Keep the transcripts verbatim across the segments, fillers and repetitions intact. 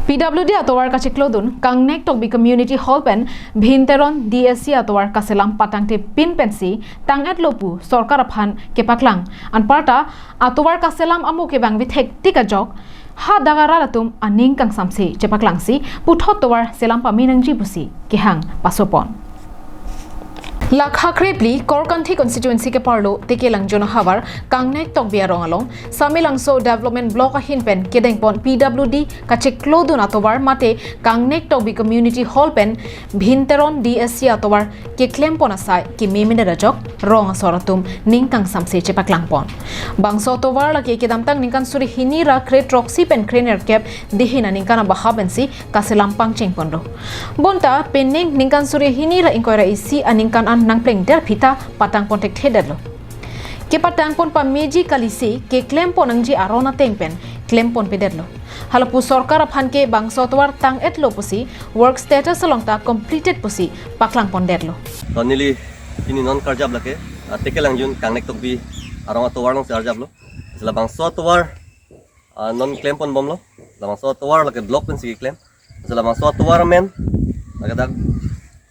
P W D atovar kacheklodun Kangnek Tokbi Community Hall pen Bhin Teron D S C atovar kaselam patangte pin pensi tang-etlo pu sorkar aphan kepaklang. Anparta atovar kaselam amo kevangve thektik ajok ha dak arat atum aning kangsamse chepaklangsi puthot tovar selam pame nangji pusi kehang pasopon. Lakha krephli Korkanthi constituency keparlo Tekelangjun ahavar Kangnek Tokbi arong along Samelangso Development Block ahin pen kedengpon P W D kacheklodun atovar mate Kangnek Tokbi Community Hall pen Bhin Teron D S C atovar keklempon asai kememedet ajok rong asor atum ning kangsamse chepaklangpon. Bangso atovar lake kedamtang ningkan suri hini ra kre throksi pen kre nerkep dihin aningkan abaha pensi kaselam pangchengponlo. Bonta penang ningkan suri hini ra ingkoi ra isi aningkan an nangplengder phita patangpon thekthedetlo. Kepatangpon pameji kalisi keklempon nangji aron ateng pen klemponpedetlo. Halapu sorkar aphan ke bangso atovar tang-etlo pusi work status along ta completed pusi paklangpondetlo. To neli pini non karjap lake, ah, Tekelangjun Kangnek Tokbi arong atovar alongsi arjaplo. Sela bangso atovar, ah, non klemponbomlo. Labangso atovar lake block pensi keklem. Sela bangso atovar amen lake dak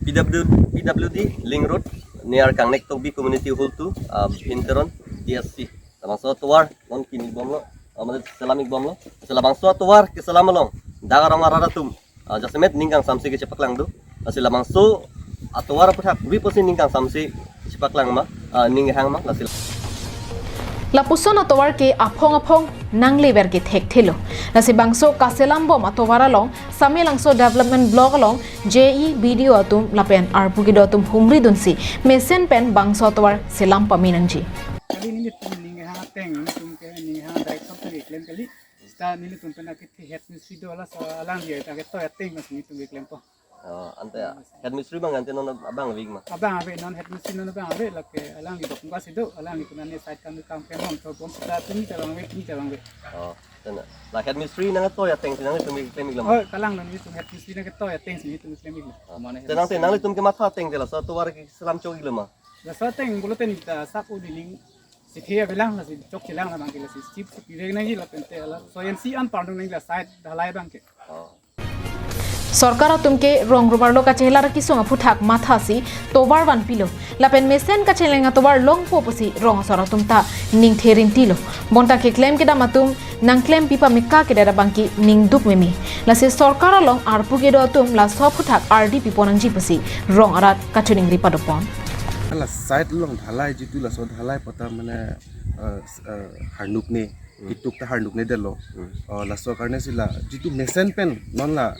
P W, P W D Link Road near Kangnek Tokbi Community Hall two, ah, Bhin Teron D S C. Labangso atovar non kinibomlo, ah, mane selam-ikbomlo. Sela bangso atovar keselam along dak arong arat atum, ah, jasemet ning kangsamse kechepaklangdo. Lasi labangso atovar aphuthak kopi pusi ning kangsamse chepaklang ma, ah, ning hang ma, lasi. Lapuson atovar ke aphong aphong nanglever ke thekthelo. Lasi bangso kaselambom atovar along Samelangso Development Block along J E, B D O atum lapen arpu kedo atum humridunsi mesen pen bangso atovar selam pame nangji. Kali nelitum ning hang ateng, nelitum ke ning hang direction ke klem kali. Seta nelitum pen akethe head mistri do, laso alangli ta ketoi ateng mas nelitum keklempo. Oh, ante ya. Head mistri abang ante non abang ave ma? Abang ave, non head mistri non abang ave, lake alangli dokmoka si do, alangli kunani side kam kam klemhom, to bom seta pini ta abang ave, pini ta abang ave. Oh, tena. La head mistri nangtoi atengsi nanglitum keklem-iklo ma? Oh, kalang non nelitum head mistri nangtoi atengsi nelitum keklem-iklo. Oh. Mane head mistri. Te nangte nanglitum kematha atengte laso atovar keselam chok-iklo ma? Laso ateng pulote neli ta sap uli ning sithe avelang, lasi chokchelang labang ke, lasi chip sip ivek nangji lapen te laso ensi an parnung nangji la side dhalai abang ke. Oh. Sorkar atum ke rong rumarlo kachelar kesung aphuthak mathasi tovar vanpilo. Lapen mesen kacheleng atovar longpo pusi rong asor atum ta ningthe rintilo. Bonta keklem kedam atum nangklem pipa meka kedet abang ke ningduk meme. Lasi sorkar along arpu kedo atum laso aphuthak ardi pipon nangji pusi rong arat kachiningri padopon. La side along dhalai jitu laso dhalai pata mane, eh, s-, eh, harnuk ne, hmm, kituk ta harnuk ne delo. Hmm. Oh, laso karne si la jitu mesen pen non la,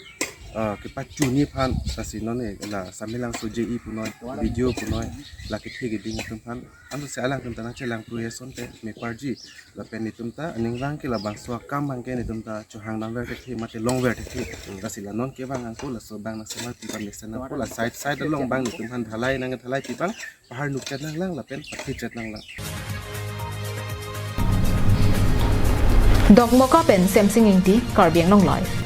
eh, kepachuni aphan lasi non ne la Samelangso J E punoi, B D O punoi, la kethe keding atum aphan. Ansi alangtum ta nangchelang pru eson te meparji. Lapen netum ta aning vang ke labangso akam abang ke netum ta chohang damver thekthe mate longver thekthe. Hmm. Lasi la non kevang angko laso abang nangsemar pipa mesen angko la side side along abang netum aphan dhalai nang dhalai pi abang pahar nukchet nanglang lapen pathichet nanglang. Dokmoka pen Semsing Ingti, Karbi Anglong Live.